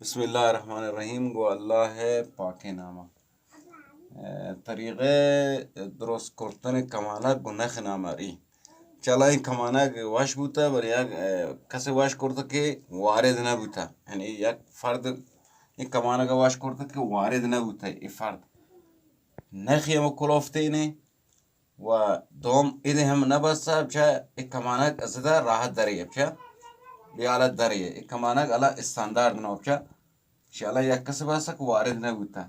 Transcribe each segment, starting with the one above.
بسم اللہ الرحمن الرحیم۔ گو اللہ ءِ پاکیں نام ءَ۔ اے، طریقہ درست کرتن کمانک گو نخ ناماری۔ چلا اے کمانک وش بوتا، بلے یک، اے، کسے وش کرتا کہ وارد نہ بوتا۔ یعنی یک فرد اے کمانک وش کرتا کہ وارد نہ بوتا، اے فرد نخی ہم کلوفتینے و دوم ایدے ہم نہ بسا، چہ اے کمانک از ادا راحت درے، چہ بے حالت درے۔ اے کمانک الا استاندارد نہ چہ شالا یک کس بسا کہ وارد نہ بوتا۔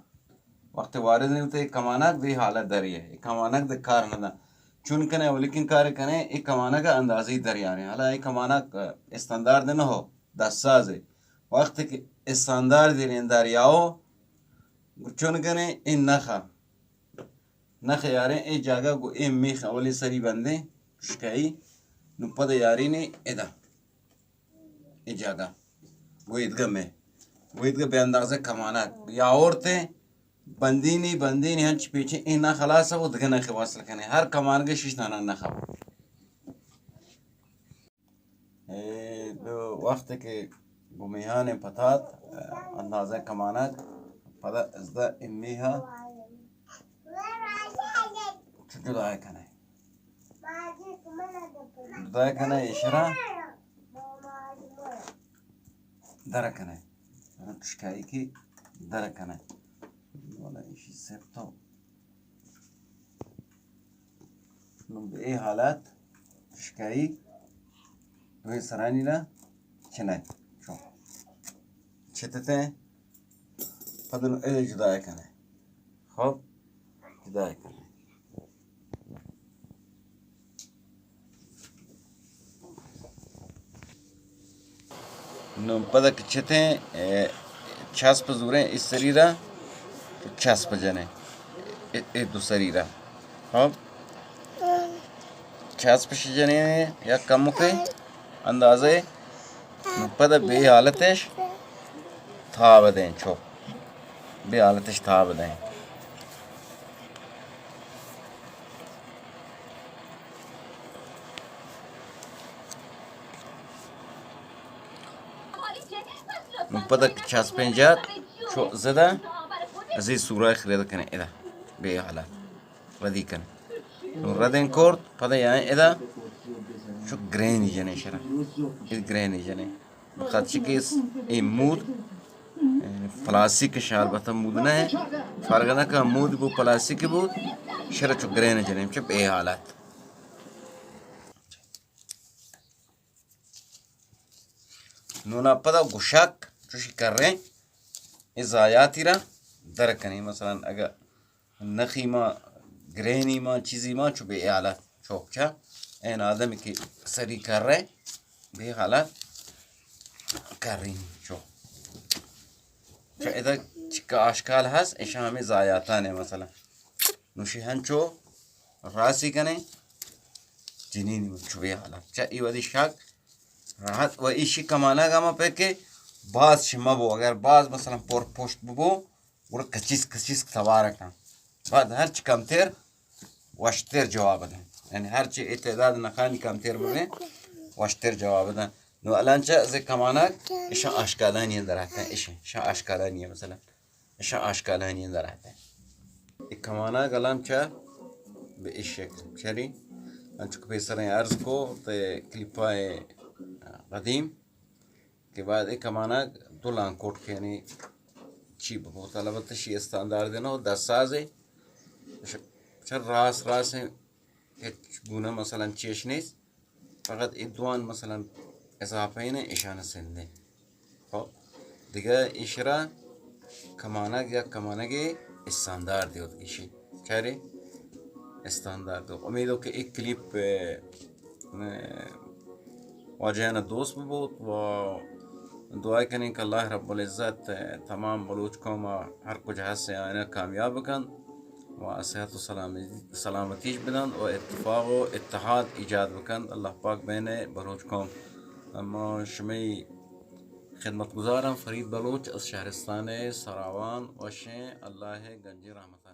وقت وارد نہ بوتا، اے کمانک بے حالت درے، اے کمانک دے کار نہ دا۔ چون کنے، اولیکن کار کنے، اے کمانک اندازی دریارے۔ حالا اے کمانک استاندارد نہ ہو، دست سازے۔ وقت کہ استاندارد دریاو، چون کنے، اے نخا نخ یاریں، اے جاگہ گو اے میخ اولی سری بندیں، شکائی، نو پد یارینی ادا۔ اے جاگہ گو ایدگہ میں، گو ایدگہ بے اندازہ کمانک یا اورتے بندینی، بندینی ہنچ پیچیں، اے نہ خلاص ہے، وہ دگہ نخ وصل کنے۔ ہر کمانگے شش دانہ نخ۔ اے دو وقت کہ گو میہان پتات، اندازہ کمانک، پدا ازدہ اے میہا چو جدا کنے۔ جدا کنے اشرا در کنے۔ اشکائی کی در کنے۔ والا ایشی سر تو نوں بہ اے حالت شکائی دوئیں سرانی را چنائے۔ چو چتتے پد نوں اے جدا کنے۔ خب، جدا کنے۔ نوں پدا کہ چتیں، اے، چسپ زوریں، اس سری را چسپ جنیں، اے، اے دو سری را۔ خب، چسپ شی جنیں یا کمکے اندازے، نوں پدا بے حالتش تھا بدیں، چو بے حالتش تھا بدیں۔ نوں پدا کہ چسپیں جات چو زدہ، ازی سورہ خرید کنے ادا بے حالت ردی کنے۔ نوں ردیں کرد، پدا یائیں ادا چو گرینی جنے شرا۔ اے گرینی جنے۔ خدشکیس اے مود، یعنی پلاسٹک شال بتا مود نہ ہے۔ فرق نہ کہ مود بو پلاسٹک بو، شرا چو گرین جنے چو بے حالت۔ نونا پدا گوشک چوشی کریں، اے ضایعاتی را در کنیں۔ مثلاً اگر نخی ما، گرینی ما، چیزی ما، چو بے حالت چوک چا این آدمی کہ سری کرے، بے حالت کریں چو۔ چا ادا چکا آشکال ہست، اشاں ہمیں ضایعاتانے مثلاً۔ نوشی ہنچو راسی کنے، جنینی من چو بے حالت۔ چا ای ودی شک راحت و ایشی کمانگ ہما پہ کہ باز شما بو، اگر باز مثلاً پر پشت ببو، گڑا کچیس کچیس توار کن۔ بعد ہرچی کمتر وشتر جواب دیں۔ یعنی ہرچی اے تعداد نخانی کمتر ببیں، وشتر جواب دیں۔ نو الان چہ از کمانگ اشاں آشکالانی اندر آتے ہیں، اشاں، اشاں آشکالانی ہیں مثلاً۔ اشاں آشکالانی اندر آتے ہیں۔ اے کمانگ الان چہ بہ اے شکل چری، انچو کہ پیسریں عرض کو تے کلیپائے قدیم کہ بعد اے کمانگ دو لانکوٹ کیانی چی ببوت، البتہ شی استاندار دینو دست سازے، چہ راس راسیں ہچ گونہ مثلاً چیش نیست، فقط اے دوان مثلاً اضافہ ایں، اشانہ سندیں۔ خب، دگہ ایشرا کمانگ یا کمانگے استاندار دیوت گیشی۔ چارے؟ استاندار دیوت۔ امیدو کہ اے کلیپ، اے، واجہانا دوست ببوت و دعا کنیں کہ اللہ رب العزت تمام بلوچ قوم ہر کجا ہستیں آیانا کامیاب بکن و صحت و سلامتی، سلامتیش بدن و اتفاق و اتحاد ایجاد بکن۔ اللہ پاک بین بلوچ قوم۔ اما شمئی خدمتگزاراں فرید بلوچ از شہرستان سراوان وشیں، اللہ گنجیں رحمت۔